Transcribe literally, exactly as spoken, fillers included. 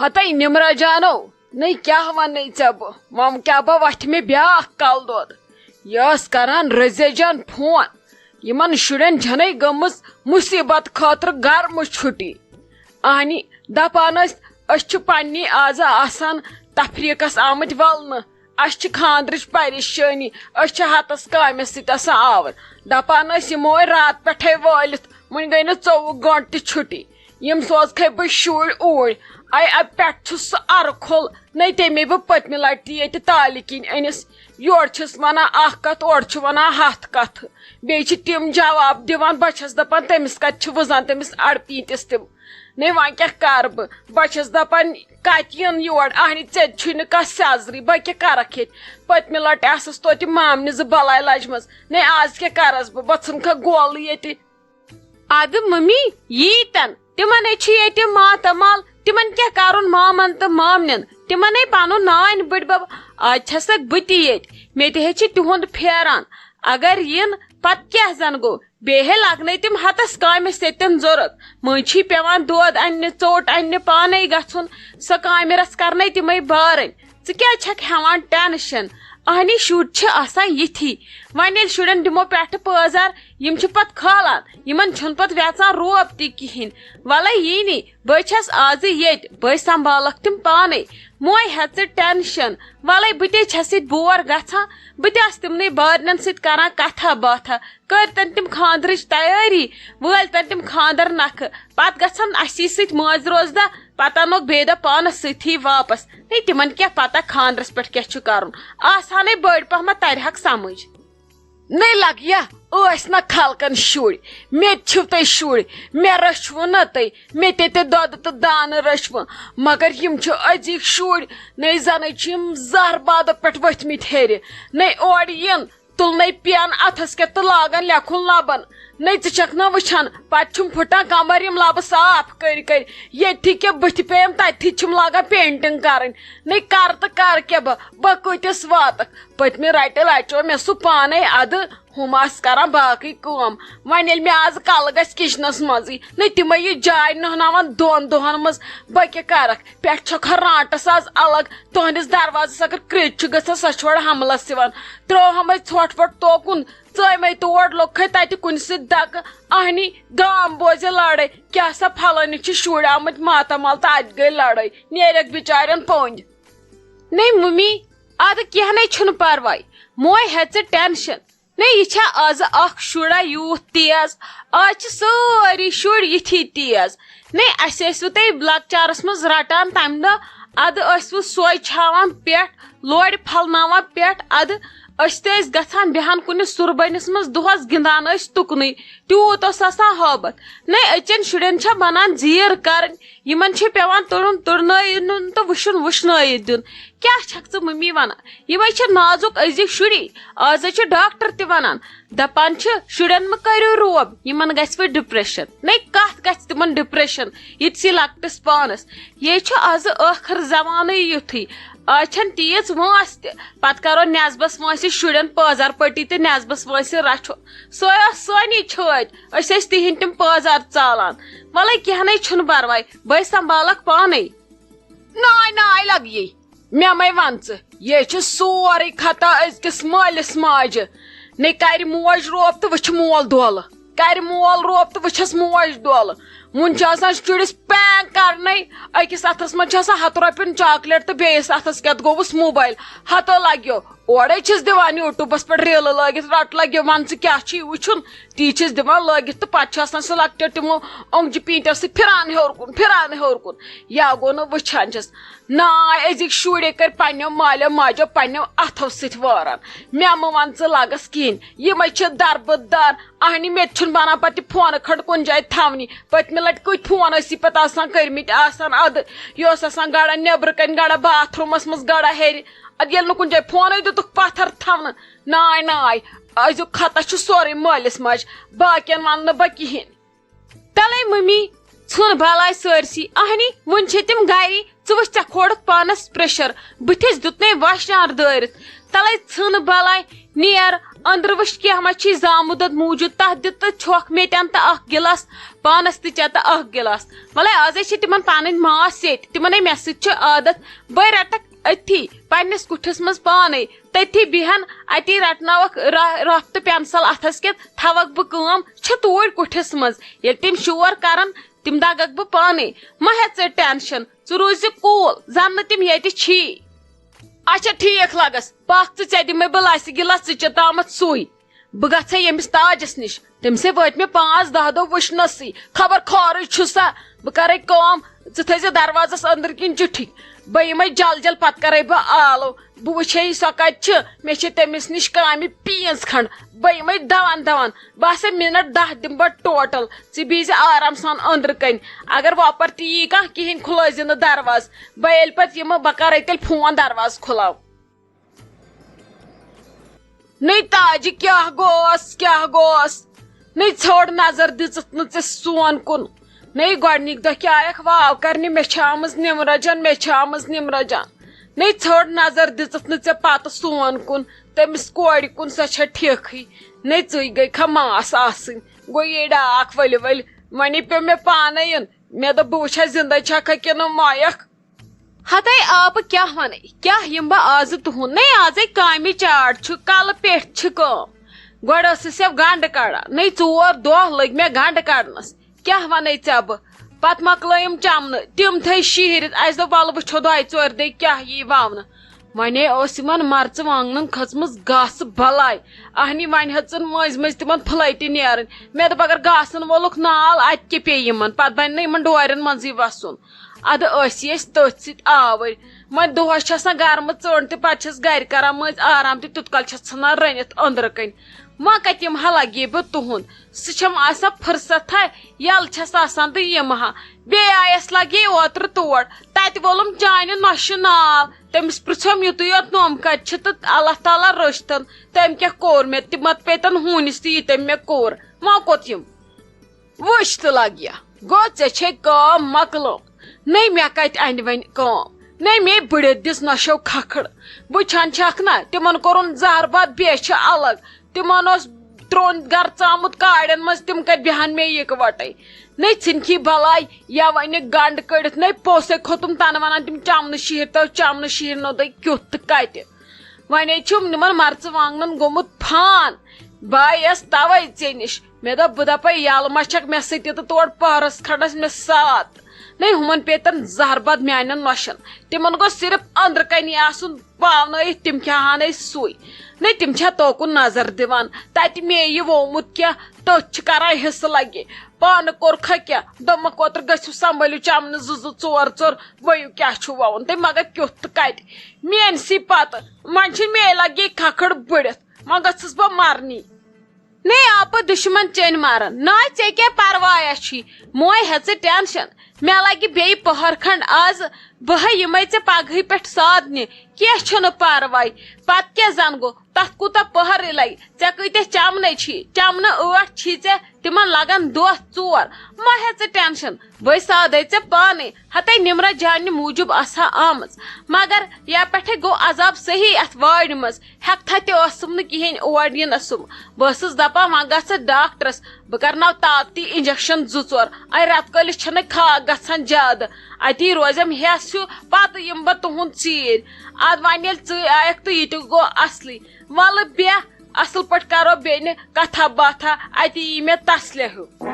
ہتے نمرہ جانو، نے کیاہ ونے ژےٚ بہٕ؟ وۄنۍ کیاہ بہٕ وتھِ مےٚ بیاکھ کلہٕ دود۔ یہِ ٲس کران رزیہ جان فون، یِمن شُرٮ۪ن چھنَے گٔمٕژ مُصیبت خٲطرٕ گرمہٕ چھُٹی۔ اہنی دپان ٲسۍ، أسۍ چھِ پننی آزٕ آسان تفریقس آمٕتۍ ولنہٕ، اسہِ چھِ خاندرٕچ پریشٲنی، أسۍ چھِ ہتس کامہِ سۭتۍ آسان آوٕرۍ۔ دپان ٲسۍ یِمو ہے راتہٕ پٮ۪ٹھے وٲلِتھ، وُنہِ گٔے نہٕ ژوٚوُہ گٲنٹہٕ تہِ چھُٹی۔ یِم سوزکھے بہٕ شُرۍ اوٗرۍ۔ اے، اَتہِ پٮ۪ٹھ چھُ سُہ ارٕ کھوٚل، نے تٔمۍ بہٕ پٔتمہِ لٹہِ تہِ ییٚتہِ تالہِ کِنۍ أنِس۔ یورٕ چھِس ونان اکھ کتھ، اورٕ چھُ ونان ہتھ کتھٕ۔ بیٚیہِ چھِ تِم جواب دِوان، بہٕ چھَس دپان تٔمِس کتہِ چھِ وٕزان تٔمِس اڑٕ پیٖنتِس تِم۔ نے وۄنۍ کیٛاہ کرٕ بہٕ؟ بہٕ چھَس دپان کتہِ یِن یور، اہنہِ ژےٚ چھُے نہٕ کانٛہہ سیزرٕے، بہٕ کیٛاہ کرکھ ییٚتہِ؟ پٔتمہِ لٹہِ آسَس توتہِ مامنہِ زٕ بلاے لجمژ، نے آز کیٛاہ کرس بہٕ؟ بہٕ ژھٕنکھا گولہٕ ییٚتہِ۔ ادٕ ممی، ییٖتن تِمن ہے چھُ ییٚتہِ ماتامال، تِمن کیٛاہ کرُن مامن تہٕ مامنٮ۪ن؟ تِمن ہے پنُن نانۍ بٕڈبب، آز چھسکھ بہٕ تہِ ییٚتہِ، مےٚ تہِ ہے چھِ تِہُنٛد پھیران۔ اگر یِن، پتہٕ کیٛاہ زن گوٚو؟ بیٚیہِ ہے لگنے تِم ہتس کامہِ سۭتۍ ضروٗرت۔ مٔنٛزۍ چھُے پٮ۪وان دۄد اننہِ، ژوٚٹ اننہِ پانے گژھُن، سۄ کامہِ رژھ کرنے تِمے بارٕنۍ۔ ژٕ کیٛازِ چھکھ ہٮ۪وان ٹینشن؟ اہنی شُرۍ چھِ آسان یِتھی۔ وۄنۍ ییٚلہِ شُرٮ۪ن دِمو پٮ۪ٹھٕ پٲزار، یِم چھِ پتہٕ کھالان، یِمن چھُنہٕ پتہٕ ویژان روب تہِ کِہینۍ۔ ولے یی نی، بہٕ چھس آزٕ ییٚتہِ، بہٕ سنبھالکھ تِم پانے۔ موے ہیٚژٕ ٹینشن۔ ولے بہٕ تہِ چھس ییٚتہِ بور گژھان، بہٕ تہِ آسہٕ تِمنٕے بارنٮ۪ن سۭتۍ کران کتھا باتھا۔ کٔرۍ تن تِم خاندرٕچ تیٲری، وٲلۍ تن تِم خاندر نکھٕ، پتہٕ گژھن اسی سۭتۍ مٲنٛزِ روزدہ، پتہٕ انوکھ بیٚیہِ دۄہ پانس سۭتی واپس۔ ہے، تِمن کیٛاہ پتہ خاندرس پٮ۪ٹھ کیٛاہ چھُ کرُن؟ آسہٕ ہنے بٔڑۍ پہمتھ، ترِ ہاکھ سمجھ۔ نے لگیا، ٲسۍ نہ خلقن شُرۍ؟ مےٚ تہِ چھِو تُہۍ شُرۍ، مےٚ رٔچھوٕ نہ تُہۍ، مےٚ تہِ تہِ دۄدٕ تہٕ دانہٕ رٔچھوٕ، مگر یِم چھِ أزِکۍ شُرۍ، نے زنے چھِ یِم زہر بادو پٮ۪ٹھ ؤتھۍ مٕتۍ ہیٚرِ، نے اورٕ یِن، تُلنے پین اتھس کٮ۪تھ تہٕ لاگان لیکھُن لبن۔ نے ژٕ چھکھ نہ وٕچھان، پتہٕ چھُم پھُٹان کمر یِم لبہٕ صاف کٔرۍ کٔرۍ۔ ییٚتھی کہِ بٕتھِ پیٚیم تتھی چھِم لاگان پینٹنگ کرٕنۍ۔ نے کر تہٕ کر کیٛاہ بہٕ، بہٕ کۭتِس واتکھ؟ پٔتمہِ رٹہِ لٹہِ اوٚن مےٚ سُہ پانے ادٕ، ہُم آسہٕ کران باقٕے کٲم۔ وۄنۍ ییٚلہِ مےٚ از کلہٕ گژھِ کچنس منٛزٕے، نے تِمے یہِ جاے نہناوان دۄن دۄہن منٛز، بہٕ کیٛاہ کرکھ؟ پٮ۪ٹھ چھکھ رانٹس از الگ، تُہنٛدِس دروازس اگر کرٛیٚج چھُ گژھان، سۄ چھِ اورٕ حملس یِوان۔ ترٛٲوہمے ژھۄٹھ وۄٹھ توکُن، ژٲمے تور، لوٚگکھے تتہِ کُنہِ سۭتۍ دکہٕ۔ اہنی، گام بوزِ لڑٲے، کیٛاہ سا پھلٲنِس چھِ شُرۍ آمٕتۍ ماتامال تہٕ اتہِ گٔے لڑٲے، نیرکھ بچارٮ۪ن پوٚنٛدۍ۔ نے ممی، ادٕ کینٛہہ نے چھُنہٕ پرواے، موے ہیٚژٕ ٹینشن۔ نے، یہِ چھا آز اکھ شُرا یوٗت تیز؟ آز چھِ سٲری شُرۍ یِتھی تیز۔ نے، اسہِ ٲسوٕ تُہۍ لۄکچارس منٛز رٹان تمہِ دۄہ، ادٕ ٲسوٕ سۄے چھاوان پٮ۪ٹھ، لورِ پھلناوان پٮ۪ٹھ، ادٕ أسۍ تہِ ٲسۍ گژھان بیٚہان کُنہِ سُربٔنِس منٛز، دۄہس گِنٛدان ٲسۍ تُکنُے، تیوٗت اوس آسان ہٲبتھ۔ نے، أزچٮ۪ن شُرٮ۪ن چھا بنان زیٖر کرٕنۍ، یِمن چھُ پٮ۪وان تُلُن تُلنٲوِتھ دیُن تہٕ وٕچھُن وٕچھنٲوِتھ دیُن۔ کیٛاہ چھکھ ژٕ مٔمی ونان؟ یِمے چھِ نازُک أزِکۍ شُری۔ آز حظ چھِ ڈاکٹر تہِ ونان، دپان چھِ، شُرٮ۪ن مہ کٔرِو روب، یِمن گژھِ وۄنۍ ڈپریشن۔ نے، کتھ گژھِ تِمن ڈپریشن، ییٚتہِ سٕے لۄکٹِس پانس؟ یے چھُ آزٕ ٲخر زمانٕے یُتھُے۔ آز چھنہٕ تیٖژ وٲنٛس تہِ۔ پتہٕ کرو نٮ۪صبس وٲنٛسہِ شُرٮ۪ن پٲزار پٹی تہٕ نٮ۪صبس وٲنٛسہِ رچھو۔ سۄے ٲس سٲنی چھٲتۍ، أسۍ ٲسۍ تِہنٛدۍ تِم پٲزار ژالان۔ ولے کینٛہہ نے چھُنہٕ پرواے، بہٕ سنبھالکھ پانے۔ ناے ناے لگیے، مےٚ مَے وَن ژٕ، یے چھُ سورُے خطا أزکِس مٲلِس ماجہِ۔ نے کَرِ موج روب تہٕ وٕچھِ مول دولہٕ، کَرِ مول روب تہٕ وٕچھس موج دولہٕ۔ وُنہِ چھُ آسان شُرِس پینگ کَرنَے، أکِس اَتھَس منٛز چھُ آسان ہَتھ رۄپیُن چاکلیٹ تہٕ بیٚیِس اَتھَس کٮ۪تھ گوٚوُس موبایل۔ ہَتو لَگیو، اورَے چھِس دِوان YouTubeس پٮ۪ٹھ ریٖلہٕ لٲگِتھ، رَٹ لَگیو، وَن ژٕ کیٛاہ چھُے وٕچھُن؟ تی چھِس دِوان لٲگِتھ تہٕ پَتہٕ چھُ آسان سُہ لۄکٹیو تِمو اوٚنٛگجہِ پیٖنتیو سۭتۍ پھِران ہیوٚر کُن، پھِران ہیوٚر کُن۔ یا گوٚو نہٕ وٕچھان چھِس۔ ناے أزِکۍ شُرۍ کٔرۍ پنٛنیو مالیو ماجو پنٛنیو اَتھو سۭتۍ وٲران۔ مےٚ مہٕ وَن ژٕ لَگَس کِہیٖنۍ۔ یِمَے چھِ دربٕدار۔ اَہنہِ، مےٚ تہِ چھُنہٕ بَنان پَتہٕ تہِ فونہٕ کھنٛڈ کُنہِ جایہِ تھاونی۔ پٔتمہِ لَٹہِ کۭتۍ فون ٲسی پَتہٕ آسان کٔرۍمٕتۍ آسان اَدٕ۔ یہِ اوس آسان گڑا نیٚبرٕ کَنۍ، گڑا باتھ روٗمَس منٛز، گڑا ہیٚرِ۔ اَدٕ ییٚلہِ نہٕ کُنہِ جایہِ فونَے دِتُکھ پَتھر تھاونہٕ۔ ناے ناے، أزیُک خطا چھُ سورُے مٲلِس ماجہِ، باقین وَنہٕ نہٕ بہٕ کِہیٖنۍ۔ تَلَے مٔمی، ژھٕن بَلاے سٲرسٕے۔ اَہنی، وُنہِ چھِ تِم گَری، ژٕ وٕچھ، ژےٚ کھولُتھ پانَس پریشر، بٕتھِس دیُتنَے وَشنار دٲرِتھ۔ تَلَے ژھٕن بَلاے، نیر، أنٛدرٕ وٕچھ کینٛہہ ما چھی زامُت دۄد موٗجوٗد، تَتھ دِ تہٕ چھۄکھ مےٚ تٮ۪ن تہٕ اَکھ گِلاس، پانَس تہِ چےٚ تہٕ اَکھ گِلاس۔ وَلَے آزَے چھِ تِمَن پَنٕنۍ ماس ییٚتہِ، تِمَنَے مےٚ سۭتۍ چھِ عادت، بَے رَٹَکھ أتھی پنٛنِس کُٹھِس منٛز پانَے، تٔتھی بیٚہَن، اَتی رَٹناوَکھ را-، رَف تہٕ پٮ۪نسَل اَتھَس کٮ۪تھ، تھاوَکھ بہٕ کٲم، چھِ توٗرۍ کُٹھِس منٛز۔ ییٚلہِ تِم شور کَرَن، تِم دَگَکھ بہٕ پانَے۔ مہ ہےٚ ژٕ ٹٮ۪نشَن، ژٕ روٗزِ cool، زَن نہٕ تِم ییٚتہِ چھی۔ اچھا ٹھیٖک لگس، پکھ ژٕ، ژےٚ دِمے بہٕ لسہِ گِلاس، ژٕ چےٚ تامتھ سُے۔ بہٕ گژھے ییٚمِس تاجس نِش، تٔمۍ سٕے وٲتۍ مےٚ پانٛژھ دَہ دۄہ وٕچھنَسٕے، خبر خورٕے چھُ سا۔ بہٕ کرے کٲم، ژٕ تھٲیزِ دروازس أنٛدرٕ کِنۍ چُٹھِکۍ۔ بہٕ یِمے جل جل، پتہٕ کرے بہٕ آلو۔ بہٕ وٕچھے سۄ کتہِ چھِ، مےٚ چھِ تٔمِس نِش کامہِ پیٖنٛژ کھنٛڈ۔ بہٕ یِمے دوان دوان، بہٕ آسے مِنٹ دَہ دِمہٕ بہٕ total۔ ژٕ بیٚہزِ آرام سان أنٛدرٕ کنۍ۔ اگر وۄپر تہِ یی کانٛہہ، کِہیٖنۍ کھُلٲیزِ نہٕ دروازٕ۔ بہٕ ییٚلہِ پتہٕ یِمہٕ، بہٕ کرے تیٚلہِ فون دروازٕ کھُلاو۔ نٔے تاجہِ کیٛاہ گوس، کیٛاہ گوس؟ نٔے ژھوٚڑ نظر دِژٕتھ نہٕ ژےٚ سون کُن۔ نٔے گۄڈنِکۍ دۄہ کیٛاہ آیکھ واو کرنہِ، مےٚ چھِ آمٕژ نِمرا جان، مےٚ چھِ آمٕژ نِمرا جان۔ نٔے ژھوٚڑ نظر دِژٕتھ نہٕ ژےٚ پتہٕ سون کُن، تٔمِس کورِ کُن، سۄ چھےٚ ٹھیکھٕے۔ نٔے ژٕے گٔے کھا ماس آسٕنۍ۔ گوٚو یے ڈاکھ ؤلۍ ؤلۍ، وۄنۍ پیوٚو مےٚ پانے یُن۔ مےٚ دوٚپ، بہٕ وٕچھا زِندَے چھکھا کِنہٕ مۄیَکھ۔ ہتے آپہٕ کیٛاہ وَنَے، کیٛاہ یِم بہٕ آزٕ تُہُنٛد؟ نَے آزَے کامہِ چاڑ چھُ، کَلہٕ پٮ۪ٹھ چھِ کٲم۔ گۄڈٕ ٲسٕس یَو گَنٛڈٕ کَڑان، نَے ژور دۄہ لٔگۍ مےٚ گَنٛڈٕ کَڑنَس۔ کیٛاہ وَنَے ژےٚ بہٕ؟ پَتہٕ مۄکلٲیِم چَمنہٕ، تِم تھٲے شیٖہرِتھ۔ اَسہِ دوٚپ، وَلہٕ وٕچھو دۄیہِ ژورِ دۄہہِ کیٛاہ یی وَونہٕ۔ وۄنے ٲس یِمَن مَرژٕ وانٛگنَن کھٔژمٕژ گاسہٕ بَلاے۔ اَہنی وۄنۍ ہیٚژٕن مٔنٛزۍ مٔنٛزۍ تِمَن پھٕلَے تہِ نیرٕنۍ۔ مےٚ دوٚپ، اگر گاسَن وولُکھ نال، اَتہِ کیٛاہ پیٚیہِ یِمَن؟ پَتہٕ بَنہِ نہٕ یِمَن ڈورٮ۪ن منٛزٕے وَسُن۔ اَدٕ ٲسی أسۍ تٔتھۍ سۭتۍ آوٕرۍ۔ وۄنۍ دۄہَس چھِ آسان گرمہٕ ژٔنٛڈ تہِ، پَتہٕ چھَس گرِ کران مٔنٛزۍ آرام تہِ، تیُت کال چھَس ژھٕنان رٔنِتھ أنٛدرٕ کَنۍ۔ وۄنۍ کَتہِ یِمہٕ ہا لَگے بہٕ تُہُنٛد؟ سُہ چھَم آسان فٕرصتھا، یَلہٕ چھَس آسان تہٕ یِمہٕ ہا۔ بیٚیہِ آیَس لَگے اوترٕ تور، تَتہِ وولُم چانہِ نۄشہِ نال۔ تٔمِس پرٛژھم، یُتُے یوت نوٚم کَتہِ چھِ تہٕ اللہ تعالیٰ رٔچھتَن، تٔمۍ کیٛاہ کوٚر مےٚ؟ تِم مَتہٕ پیٚتَن ہوٗنِس تہِ، یہِ تٔمۍ مےٚ کوٚر۔ وۄنۍ کوٚت یِم؟ وٕچھ تہٕ لگیا، گوٚو ژےٚ چھے کٲم مۄکلٲو۔ نٔے مےٚ کتہِ انہِ وۄنۍ کٲم؟ نٔے مے بٕڑِتھ دِژ نۄشو کھکھٕڑ۔ وٕچھان چھکھ نا، تِمن کوٚرُن زہر بتھ بیٚیہِ چھِ الگ۔ تِمن اوس ترٛوٚن گرٕ ژامُت کاڑٮ۪ن منٛز، تِم کتہِ بیہن مے یِکہٕ وٹے؟ نٔے ژھٕنکھی بلاے، یا وۄنۍ گنڈ کٔڑِتھ۔ نٔے پوٚسے کھوٚتُم تنہٕ ونان، تِم چمنہٕ شیٖہِر تو چمنہٕ شیٖہِر نو دے کیُتھ تہٕ کتہِ۔ وۄنۍ چھُم نِمن مرژٕ وانٛگنن گوٚمُت فان۔ بہٕ آیس توے ژےٚ نِش۔ مےٚ دوٚپ، بہٕ دپے، یلہٕ ما چھکھ مےٚ سۭتۍ تہٕ تور پہرس کھنڈس مےٚ ساتھ۔ نے ہُمن پیتن زہر بد میانٮ۪ن نۄشن۔ تِمن گوٚژھ صرف أنٛدرٕ کنی آسُن پاونٲیِتھ، تِم کھیہن أسۍ سُے۔ نے تِم چھا توکُن نظر دِوان؟ تتہِ مے یہِ وومُت کینٛہہ، تٔتھۍ چھِ کران حصہٕ لگے۔ پانہٕ کوٚرکھا کینٛہہ؟ دوٚپمکھ، اوترٕ گٔژھِو سنبھٲلِو چمنہٕ زٕ زٕ ژور ژور، ؤیِو کیٛاہ چھُو وَوُن۔ تٔمۍ مگر کیُتھ تہٕ کَتہِ؟ میٛٲنۍ سی پَتہٕ، وۄنۍ چھِ مے لَگے کھکھٕڑ بٔڑِتھ، وۄنۍ گٔژھٕس بہٕ مَرنی۔ نے آپہٕ دُشمَن چیٚنۍ مَرَن، نا ژےٚ کیٛاہ پَروایا چھی؟ موے ہیٚژٕ ٹٮ۪نشَن، مےٚ لَگہِ بیٚیہِ پٔہَر کھنٛڈ آز، بہٕ ہے یِمَے ژےٚ پَگہٕے پٮ۪ٹھ سادنہِ، کینٛہہ چھُنہٕ پَرواے۔ پَتہٕ کیٛاہ زَن گوٚو؟ تَتھ کوٗتاہ پٔہرٕے لگہِ؟ ژےٚ کۭتیٛاہ چمنَے چھی؟ چمنہٕ ٲٹھ چھی ژےٚ، تِمن لگن دۄہ ژور۔ مہ ہےٚ ژٕ ٹینشن، بٔے سادے ژےٚ پانے۔ ہتے نمرہ جانہِ موٗجوٗب آسہٕ ہا آمٕژ، مگر یا پٮ۪ٹھے گوٚو عذاب صحیح اتھ وارِ منٛز۔ ہٮ۪کتھا تہِ ٲسٕم نہٕ کِہیٖنۍ اور یِنَسُم۔ بہٕ ٲسٕس دپان وۄنۍ گژھٕ ڈاکٹرس، بہٕ کرناو طاقتی انجیکشن زٕ ژور۔ اے رٮ۪تہٕ کٲلِس چھنہٕ خاک گژھان زیادٕ، اتی روزٮ۪م ہٮ۪س ہیوٗ، پتہٕ یِمہٕ بہٕ تُہُنٛد ژیٖرۍ۔ ادٕ وۄنۍ ییٚلہِ ژٕے آیکھ تہٕ یہِ تہِ گوٚو اصلٕے۔ ولہٕ بیٚہہ، اصل پٲٹھۍ کرو بیٚنہِ کتھا باتھا، اتی یی مےٚ تسلہِ ہیوٗ۔